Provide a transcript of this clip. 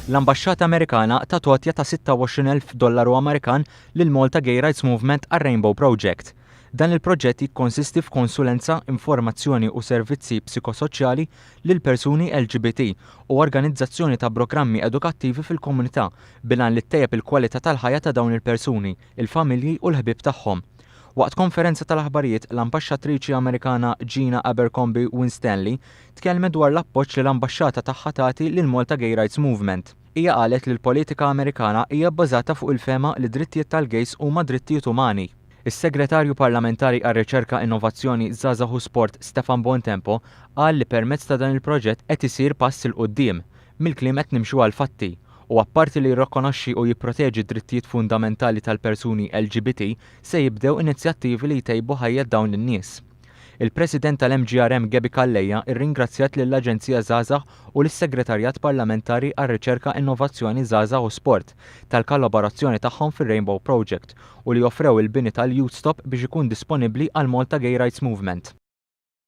L-Ambaxxata Amerikana tat għotja ta' 26,000 dollaru Amerikan lil Malta Gay Rights Movement għar-Rainbow Project. Dan il-proġett jikkonsisti f'konsulenza, informazzjoni u servizzi psikosoċjali lil persuni LGBT u organizzazzjoni ta' programmi edukattivi fil-komunità bil-għan li ttejjeb il-kwalità tal-ħajja ta' dawn il-persuni, il-familji u l-ħbieb tagħhom. Waqt konferenza tal-aħbarijiet, l-Ambaxxatriċi Amerikana Gina Abercrombie Winstanley tkellmet dwar l-appoġġ li l-ambaxxata tagħha tagħti lil Malta Gay Rights Movement. Hija qalet li l-politika Amerikana hija bbażata fuq il-fehma li d-drittijiet tal-gays huma drittijiet umani. Is-Segretarju Parlamentari għar-Riċerka, Innovazzjoni, Żgħażagħ u Sport Stefan Buontempo qal li permezz ta' dan il-proġett qed isir pass 'il quddiem. Mill-kliem qed nimxu għall-fatti. U apparti li jirrokkonoxxi u jipproteġi d-drittijiet fundamentali tal-persuni LGBT, se jibdew inizjattivi li jtejbu ħajjet dawn in-nies. Il-President tal-MGRM Gaby Calleja rringrazzjat lill-Aġenzija Żgħażagħ u lis-Segretarjat Parlamentari għar-Riċerka Innovazzjoni Żgħażagħ u Sport tal-kallaborazzjoni tagħhom fir-Rainbow Project u li offrew il-bini tal-Youth Stop biex ikun disponibbli għall-Malta Gay Rights Movement.